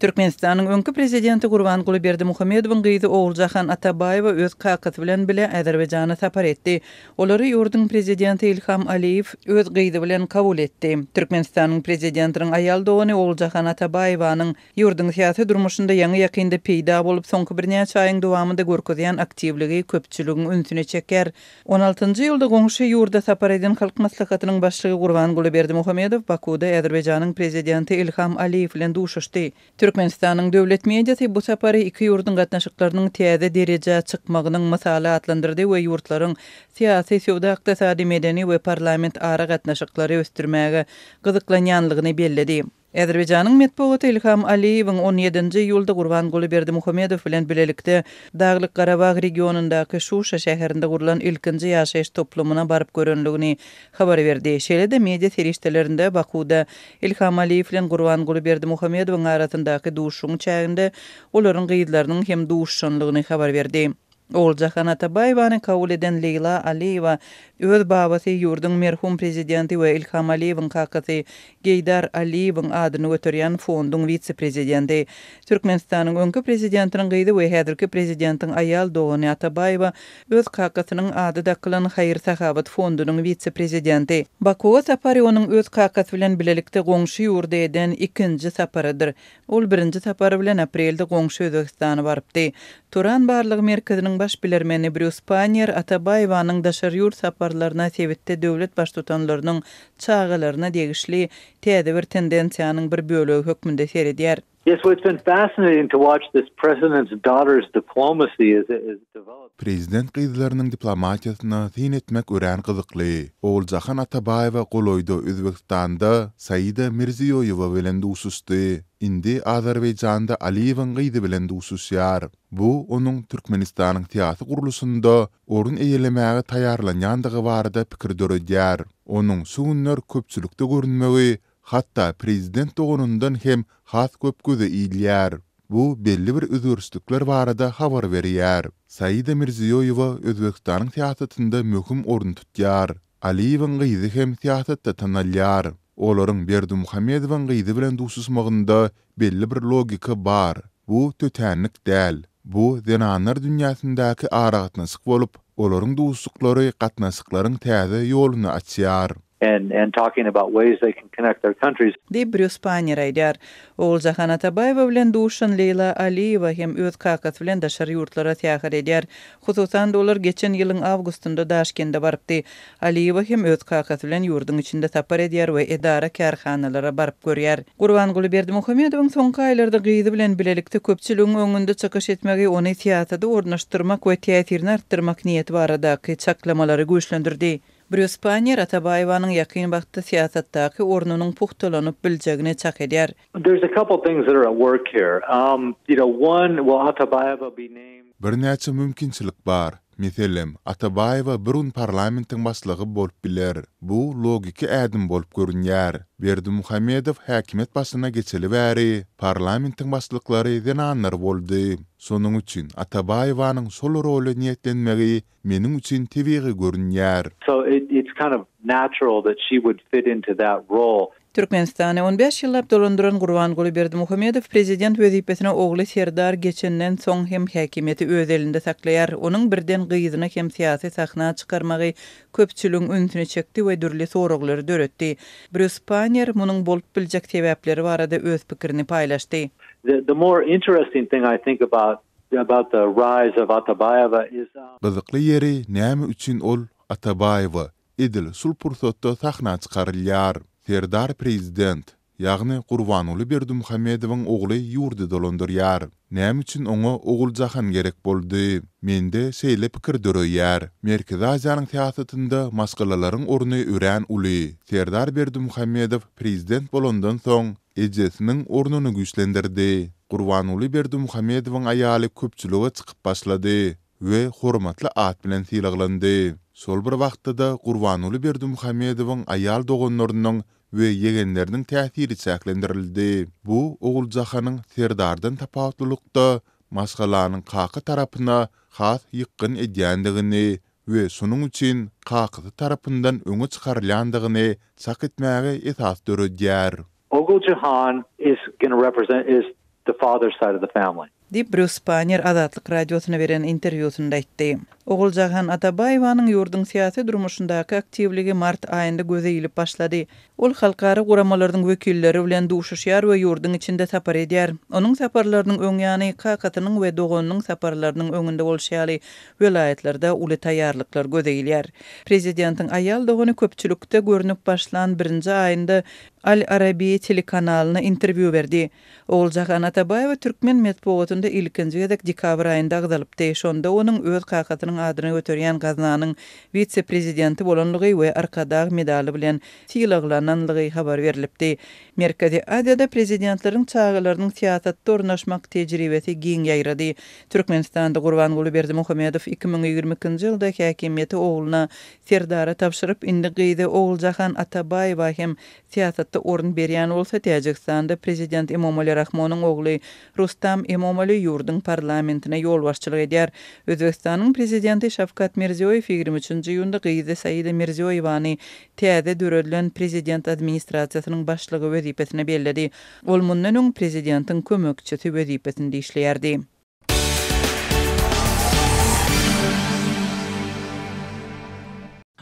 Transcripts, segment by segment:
Türkmenistanyň öňki prezidenti Gurbanguly Berdimuhamedowyň gyzy Oguljahan Atabaýewa öz kakasy bilen bile Azerbaýjana sapar etdi. Olary ýurduň prezidenti Ilham Aliýew öz gyzy bilen kabul etdi. Türkmenistanyň prezidentiniň aýal dogany Oguljahan Atabaýewanyň ýurduň syýasy durmuşynda ýaňy-ýakynda peýda bolup, soňky birnäçe aýyň dowamynda görkezýän aktiwligi köpçüligiň ünsüni çekýär. On altynjy iýulda goňşy ýurda sapar eden Halk Maslahatynyň Başlygy Gurbanguly Berdimuhamedow Bakuwda Azerbaýjanyň Prezidenti Ilham Aliýew bilen duşuşdy. Türkmenistanyň döwlet mediasy bu sapary iki ýurduň gatnaşyklarynyň täze derejä çykmagynyň mysaly atlandyrdy we ýurtlaryň syýasy, söwda-ykdysady, medeni we parlament ara gatnaşyklary ösdürmäge gyzyklanýanlygyny belledi. Azerbaýjanyň metbugaty Ilham Aliýewiň on ýedinji iýulda Gurbanguly Berdimuhamedow bilen bilelikde Daglyk-Garabag regionyndaky Şuşa şäherinde gurlan ilkinji ýaşaýyş toplumyna baryp görenligini habar berdi. Şeýle-de media serişdelerinde Bakuwda Ilham Aliýew bilen Gurbanguly Berdimuhamedowyň arasyndaky duşuşygyň çäginde olaryň gyzlarynyň hem duşuşanlygyny habar berdi. Oguljahan Atabaýewany kabul eden Leýla Aliýewa öz babasy, ýurduň merhum prezidenti we Ilham Aliýewiň kakasy Geýdar Aliýewiň adyny göterýän fonduň wise-prezidenti. Türkmenistanyň öňki prezidentiniň gyzy we häzirki prezidentiň aýal dogany Atabaýewa öz kakasynyň ady dakylan haýyr-sahawat fondunyň wise-prezidenti. Bakuwa sapary onuň öz kakasy bilen bilelikde goňşy ýurda eden ikinji saparydyr. Ol birinji sapary bilen aprelde goňşy Özbegistana barypdy. Turan barlag merkeziniň baş bilermeni Brýus Panniýer Atabaýewanyň daşary ýurt saparlaryna sebitde döwlet baştutanlarynyň çagalaryna degişli täze bir tendensiýanyň bir bölegi hökmünde seredýär. Yes, well, it's been fascinating to watch this president's daughter's diplomacy as it has developed. Prezident gyzlarynyň diplomatiýasyna syn etmek örän gyzykly. Oguljahan Atabaýewa golaýda Özbegistanda Saida Mirziýoýewa bilen duşuşdy. Indi Azerbaýjanda Aliýewiň gyzy bilen duşuşýar. Bu onuň Türkmenistanyň syýasy gurluşynda orun eýelemäge taýýarlanýandygy barada pikir döredýär. Onuň şu günler köpçülikde görünmegi hatda prezident doganyndan hem has köp göze ilýär. Bu belli bir özgerişlikler barada habar berýär. Saida Mirziýoýewa Özbegistanyň syýasatynda möhüm orun tutýar. Aliýewiň gyzy hem syýasatda tanalýar. Olaryň Berdimuhamedowyň gyzy bilen duşuşmagynda belli bir logika bar. Bu tötänlik däl. Bu zenanlar dünýäsindäki aragatnaşyk bolup, olaryň duşuşyklary gatnaşyklaryň täze ýoluny açýar. And and talking about ways they can connect their countries. Diýip, Brýus Panniýer aýdýar. Oguljahan Atabaýewa bilen duşan Leýla Aliýewa hem öz kakasy bilen daşary ýurtlara syýahat edýär. Hususan-da, olar geçen ýylyň awgustynda Daşkende barypdy. Aliýewa hem öz kakasy bilen ýurduň içinde sapar edýär we edara-kärhanalara baryp görýär. Gurbanguly Berdimuhamedowyň soňky aýlarda gyzy bilen bilelikde köpçüligiň öňünde çykyş etmegi ony syýasata ornaşdyrmak we täsirini artdyrmak niýeti baradaky çaklamalary güýçlendirdi. Brýus Panniýer Atabaýewanyň ýakyn wagtda syýasatdaky ornunyň pugtalanyp biljegini çak edýär. There's a couple things that are at work here. Um, you know, one, will Atabaýewa be named? Birnäçe mümkinçilik bar. Meselem, Atabaýewa bir gün parlamentiň başlygy bolup biler. Bu logiki ädim bolup görünýär. Berdimuhamedow häkimiýet başyna geçeli bäri parlamentiň başlyklary zenanlar boldy. Şonuň üçin Atabaýewanyň şol rola niýetlenmegi Meniň üçin tebigy görünýär. So it it's kind of natural that she would fit into that role. Türkmenistany on bäş ýyllap dolandyran Gurbanguly Berdimuhamedow prezident wezipesine ogly Serdar geçenden soň hem häkimiýeti öz elinde saklaýar. Onuň birden gyzyny hem syýasy sahna çykarmagy köpçüligiň ünsüni çekdi we dürli soraglary döretdi. Brýus Panniýer munuň bolup biljek sebäpleri barada öz pikirini paýlaşdy. The the more interesting thing I think about About the rise of Atabaýewa is. Gyzykly ýeri näme üçin ol, Atabaýewa, edil şul pursatda sahna çykarylýar? Serdar prezident, ýagny Gurbanguly Berdimuhamedowyň ogly ýurdy dolandyrýar. Näme üçin oňa Oguljahan gerek boldy? Mende şeýle pikir döreýär. Merkezi Aziýanyň syýasatynda maşgalalaryň orny örän uly. Serdar Berdimuhamedow prezident bolandan soň, Ejesiniň ornuny güýçlendirdi. Gurbanguly Berdimuhamedowyň aýaly köpçülige çykyp başlady we hormatly at bilen sylaglandy. Şol bir wagtda-da Gurbanguly Berdimuhamedowyň aýal doganlarynyň we ýegenleriniň täsiri çäklendirildi. Bu Oguljahanyň Serdardan tapawutlylykda maşgalanyň kaka tarapyna has ýykgyn edýändigini we şonuň üçin kakasy tarapyndan öňe çykarylýandygyny çak etmäge esas döredýär. Oguljahan is gonna represent is. the father's side of the family. Diýip, Brýus Pannier Azatlyk Radiosyna beren interwýusynda aýtdy. Oguljahan Atabaýewanyň ýurduň syýasy durmuşyndaky aktiwligi mart aýynda göze ilip başlady. Ol halkara guramalarynyň wekilleri bilen duşuşýar we ýurduň içinde sapar edýär. Onuň saparlarynyň öň ýany, kakasynyň we doganynyň saparlarynyň öňünde bolşy ýaly, welaýatlarda uly taýýarlyklar göze ilýär. Prezidentiň aýal dogany köpçülikde görnüp başlan birinji aýynda Al Arabiýa telekanalyna interwýu berdi. Oguljahan Atabaýewa türkmen metbugatynda ilkinji gezek dekabr aýynda agzalypdy. Şonda onuň öz kakasynyň adyny göterýän gaznanyň wise-prezidenti bolanlygy we Arkadag medaly bilen sylaglananlygy habar berlipdi. Merkezi Aziýada prezidentleriň çagalarynyň syýasatda ornaşmak tejribesi giň ýaýrady. Türkmenistanda Gurbanguly Berdimuhamedow 2022-nji ýylda häkimiýeti ogluna Serdara tabşyryp, indi gyzy Oguljahan Atabaýewa hem syýasatda orun berýän bolsa, Täjigistanda prezident Emomali Rahmonyň ogly Rustam Emomali ýurduň parlamentine ýolbaşçylyk edýär. Özbegistanyň prezidenti Şawkat Mirziýoýew 23-nji iýunda gyzy Saida Mirziýoýewany täze döredilen prezident administrasiýasynyň başlygy wezipesine belledi. Ol mundan öň prezidentiň kömekçisi wezipesinde işleýärdi.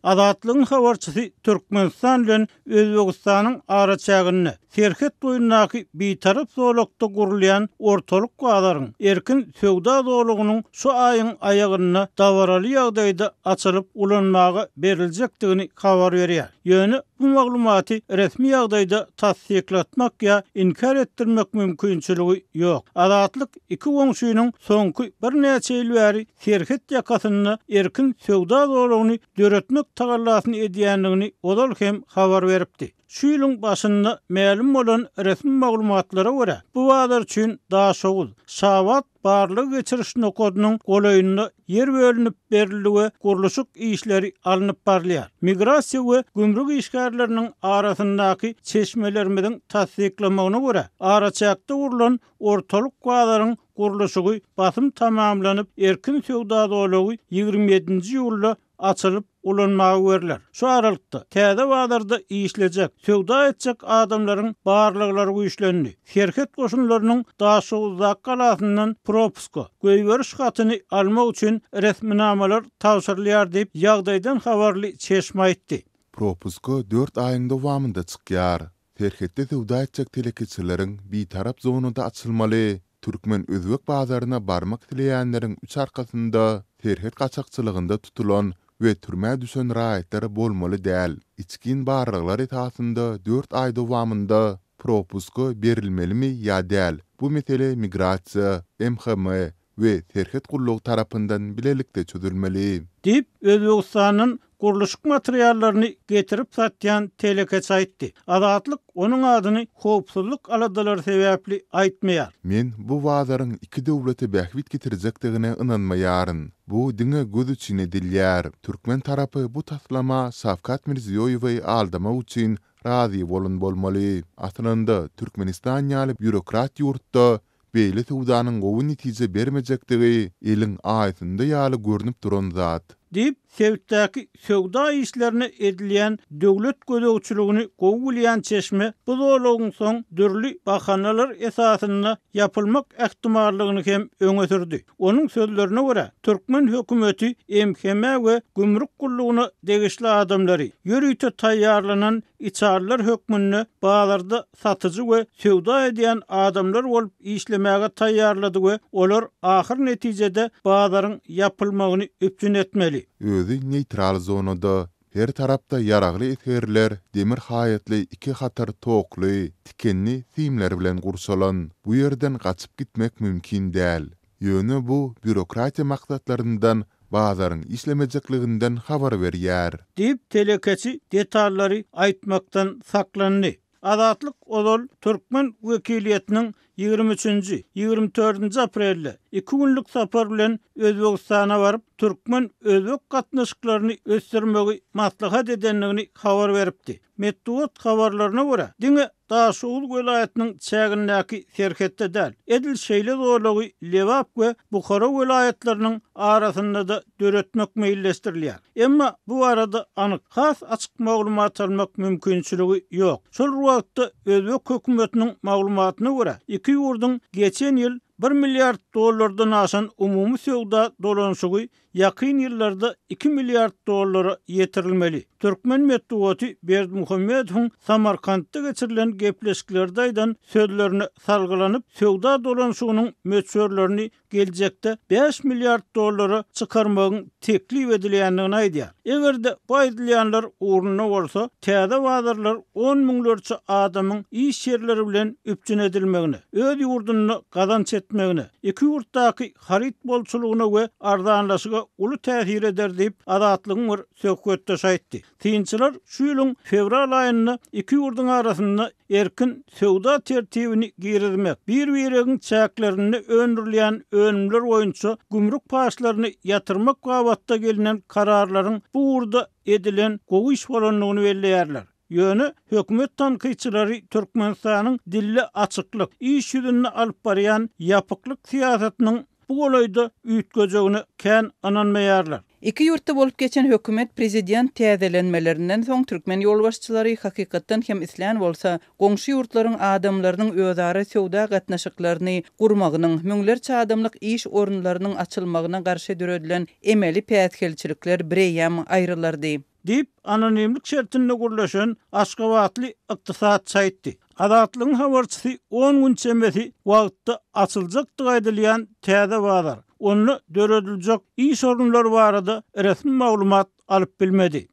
Azatlygyň habarçysy Türkmenistan bilen Özbegistanyň araçäginde, serhet boýundaky Bitarap zolakda gurulýan Ortalyk bazaryň erkin söwda zolagynyň şu aýyň aýagynda dabaraly ýagdaýda açylyp ulanmaga beriljekdigini habar berýär. Ýöne bu maglumaty resmi ýagdaýda tassyklatmak ýa inkär etdirmek mümkinçiligi ýok. Azatlyk Iki goňşynyň soňky birnäçe ýyl bäri serhet ýakasynda erkin söwda zolagyny döretmek tagallasyny edýändigini ozal hem habar beripdi. Şu ýylyň başynda mälim bolan resmi maglumatlara görä, bu bazar üçin Daşoguz, Şabat barlag-geçiriş nokadynyň golaýynda ýer bölünip berildi we gurluşyk işleri alnyp barylýar. Migrasiýa we gümrük işgärleriniň arasyndaky çeşmelerimiziň tassyklamagyna görä, araçäkde gurlan Ortalyk bazaryň gurluşygy basym tamamlanyp, erkin söwda zolagy 27-nji iýulda açylyp ulanmaga berler. Şu aralykda, täze bazarda işlejek, söwda etjek adamlaryň barlaglary güýçlendi. Serhet goşunlarynyň Daşoguzdaky galasyndan propuska, goýberiş hatyny almak üçin resminamalar tabşyrylýar diýip, ýagdaýdan habarly çeşme aýtdy. Propuska dört aýyň dowamynda çykýar. Serhetde söwda etjek telekeçileriň bitarap zonada açylmaly türkmen-özbek bazaryna barmak isleýänleriň üç arkasynda serhet gaçakçylygynda tutulan we türmä düşen raýatlar bolmaly däl. Içgin barlaglar esasynda dört aý dowamynda propuska berilmelimi ýa däl, bu mesele migrasiýa, MHM we serhet gullugy tarapyndan bilelikde çözülmeli. Diýip, Özbegistandan gurluşyk materiallaryny getirip satýan telekeçi aýtdy. Azatlyk onuň adyny howpsuzlyk aladalary sebäpli aýtmaýar. Men bu bazaryň iki döwlete bähbit getirjekdigine ynanmaýaryn. Bu diňe göz üçin edilýär. Türkmen tarapy bu taslama Şawkat Mirziýoýewi aldamak üçin razy bolan bolmaly. Aslynda, Türkmenistan ýaly býurokrat ýurtda Beýle söwdanyň gowy netije bermejekdigi eliň aýasynda ýaly görnüp duran zat. Diýip, sebitdäki söwda işlerine edilýän döwlet gözegçiligini gowy bilýän çeşme bu zolagyň soň dürli bahanalar esasynda ýapylmak ähtimallygyny hem öňe sürdi. Onuň sözlerine görä, türkmen hökümeti MHM we gümrük gullugyna degişli adamlary ýörite taýýarlanan içalylar hökmünde bazarda satyjy we söwda edýän adamlar bolup işlemäge taýýarlady we olar ahyr netijede bazaryň ýapylmagyny üpjün etmeli. Özi neýtral zonada. Her tarapda ýaragly esgerler demir haýatly iki hatar tokly, tikenli simler bilen gurşalan. Bu ýerden gaçyp gitmek mümkin däl. Ýöne bu býurokratiýa maksatlaryndan bazaryň işlemejekliginden habar berýär. Diýip, telekeçi detallary aýtmakdan saklandy. Azatlyk ozal türkmen wekiliýetiniň 23-nji, 24-nji aprelde iki günlük sapar bilen Özbegistana baryp, türkmen-özbek gatnaşyklaryny ösdürmegi maslahat edendigini habar beripdi. Metbugat habarlaryna görä, diňe Daşoguz welaýatynyň çägindäki serhetde däl, edil şeýle zolagy Lebap we Buhara welaýatlarynyň arasynda-da döretmek meýilleşdirilýär. Emma bu barada anyk, has açyk maglumat almak mümkinçiligi ýok. Şol bir wagtda, özbek hökümetiniň maglumatyna görä, iki ýurduň geçen ýyl bir milliard dollardan aşan umumy söwda dolanyşygy ýakyn ýyllarda iki milliard dollara ýetirilmeli. Türkmen metbugaty Berdimuhamedowyň Samarkantda geçirilen gepleşiklerde aýdan sözlerine salgylanyp, söwda dolanyşygynyň möçberlerini geljekde bäş milliard dollara çykarmagyň teklip edilýändigini aýdýar. Eger-de bu aýdylýanlar ugrunda bolsa, täze bazarlar on müňlerçe adamyň iş ýerleri bilen üpjün edilmegine, öz ýurdunda gazanç etmegine, iki ýurtdaky haryt bolçulygyna we arzanlaşyga uly täsir eder diýip, Azatlygyň bir söhbetdeşi aýtdy. Synçylar şu ýylyň fewral aýynda iki ýurduň arasynda erkin söwda tertibini girizmek, bir-biregiň çäklerinde öndürilýän önümler boýunça gümrük paçlaryny ýatyrmak babatda gelnen kararlaryň bu ugurda edilen gowy iş bolandygyny belleýärler. Ýöne hökümet tankytçylary Türkmenistanyň dilde açyklyk, iş ýüzünde alyp barýan ýapyklyk syýasatynyň bu golaýda üýtgejegine kän ynanmaýarlar. Iki ýurtda bolup geçen hökümet prezident täzelenmelerinden soň türkmen ýolbaşçylary hakykatdan hem islän bolsa, goňşy ýurtlaryň adamlarynyň özara söwda gatnaşyklaryny gurmagynyň, müňlerçe adamlyk iş orunlarynyň açylmagyna garşy döredilen emeli päsgelçilikler bireýýäm aýrylardy. Diýip, anonimlik şertinde gürleşen aşgabatly ykdysatçy aýtdy. Azatlygyň habarçysy on gün çemesi wagtda açyljakdygy aýdylýan täze bazar, onda dörediljek iş orunlary barada resmi maglumat alyp bilmedi.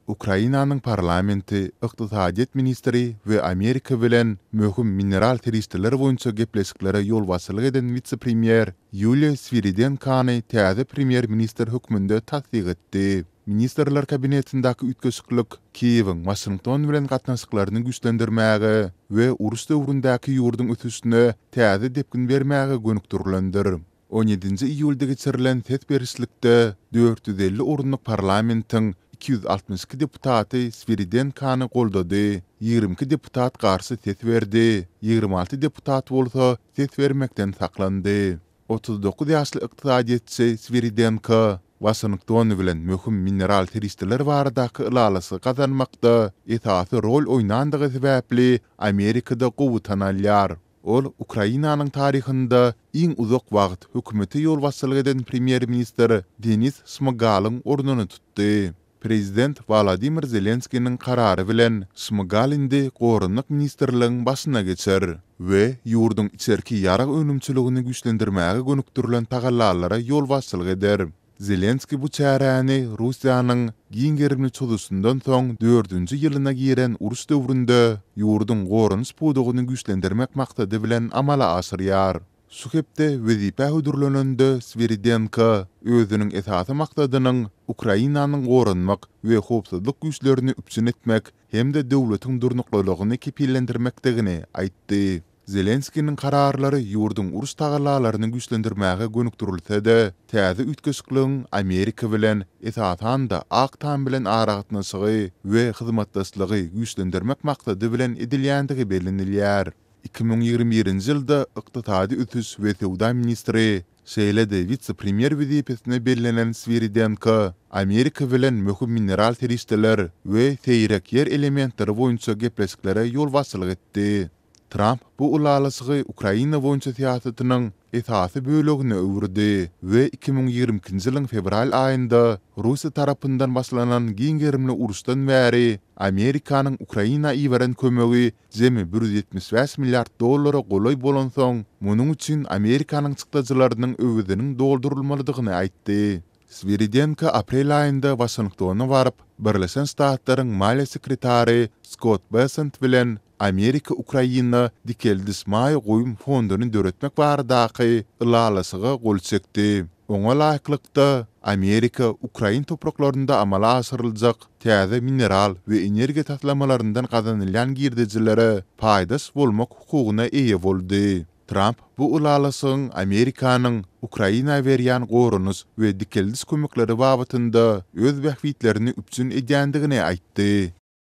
Ukrainanyň parlamenti, ykdysadyýet ministri we Amerika bilen möhüm mineral serişdeler boýunça gepleşiklere ýolbaşçylyk eden wise-premýer Ýuliýa Swiridenkany täze premýer-ministr hökmünde tassyk etdi. Ministrler Kabinetindäki üýtgeşiklik Kiýewiň Waşington bilen gatnaşyklaryny güýçlendirmäge we uruş döwründäki ýurduň ösüşine täze depgin bermäge gönükdirilendir. On ýedinji iýulda geçirilen ses berişlikde 450 orunlyk parlamentiň 262 deputaty Swiridenkany goldady, 22 deputat garşy ses berdi, 26 deputat bolsa ses bermekden saklandy. 39 ýaşly ykdysadyýetçi Swiridenko Waşington bilen möhüm mineral serişdeler baradaky ylalaşygy gazanmakda esasy rol oýnandygy sebäpli Amerikada gowy tanalýar. Ol Ukrainanyň taryhynda iň uzak wagt hökümete ýolbaşçylyk eden premýer-ministr Denis Şmygalyň ornuny tutdy. Prezident Wolodymyr Zelenskiniň karary bilen Şmygal indi Goranmak ministrligiň başyna geçer we ýurduň içerki ýarag önümçiligini güýçlendirmäge gönükdirilen tagallalara ýolbaşçylyk eder. Zelenskiý bu çäräni Russiýanyň giň gerimli çozuşyndan soň dördünji ýylyna giren uruş döwründe ýurduň goranyş pudagyny güýçlendirmek maksady bilen amala aşyrýar. Şu hepde wezipä hödürlenende Swiridenko özüniň esasy maksadynyň Ukrainanyň goranmak we howpsuzlyk güýçlerini üpjün etmek hem-de döwletiň durnuklylygyny kepillendirmekdigini aýtdy. Zelenskiniň kararlary ýurduň uruş tagallalaryny güýçlendirmäge gönükdirilse-de, täze üýtgeşikligiň Amerika bilen, esasan-da, Ak Tam bilen aragatnaşygy we hyzmatdaşlygy güýçlendirmek maksady bilen edilýändigi bellenilýär. 2021-nji ýylda ykdysady ösüş we söwda ministri, şeýle-de wise-premýer wezipesine bellenen Swiridenko Amerika bilen möhüm mineral serişdeler we seýrek ýer elementleri boýunça gepleşiklere ýolbaşçylyk etdi. Tramp bu ylalaşygy Ukraina boýunça syýasatynyň esasy bölegine öwürdi we 2022-nji ýylyň fewral aýynda Russiýa tarapyndan başlanan giň gerimli uruşdan bäri Amerikanyň Ukraina iberen kömegi jemi 175 milliard dollara golaý bolansoň, munuň üçin Amerikanyň çykdajylarynyň öweziniň doldurylmalydygyny aýtdy. Swiridenko aprel aýynda Waşingtona baryp, Birleşen Ştatlaryň maliýe sekretary Skott Bessent bilen Amerika-Ukraina dikeldiş maýa goýum fonduny döretmek baradaky ylalaşyga gol çekdi. Oňa laýyklykda, Amerika ukrain topraklarynda amala aşyryljak täze mineral we energiýa taslamalaryndan gazanylýan girdejilere paýdaş bolmak hukugyna eýe boldy. Tramp bu ylalaşygyň Amerikanyň Ukraina berýän goranyş we dikeldiş kömekleri babatynda öz bähbitlerini üpjün edýändigini aýtdy.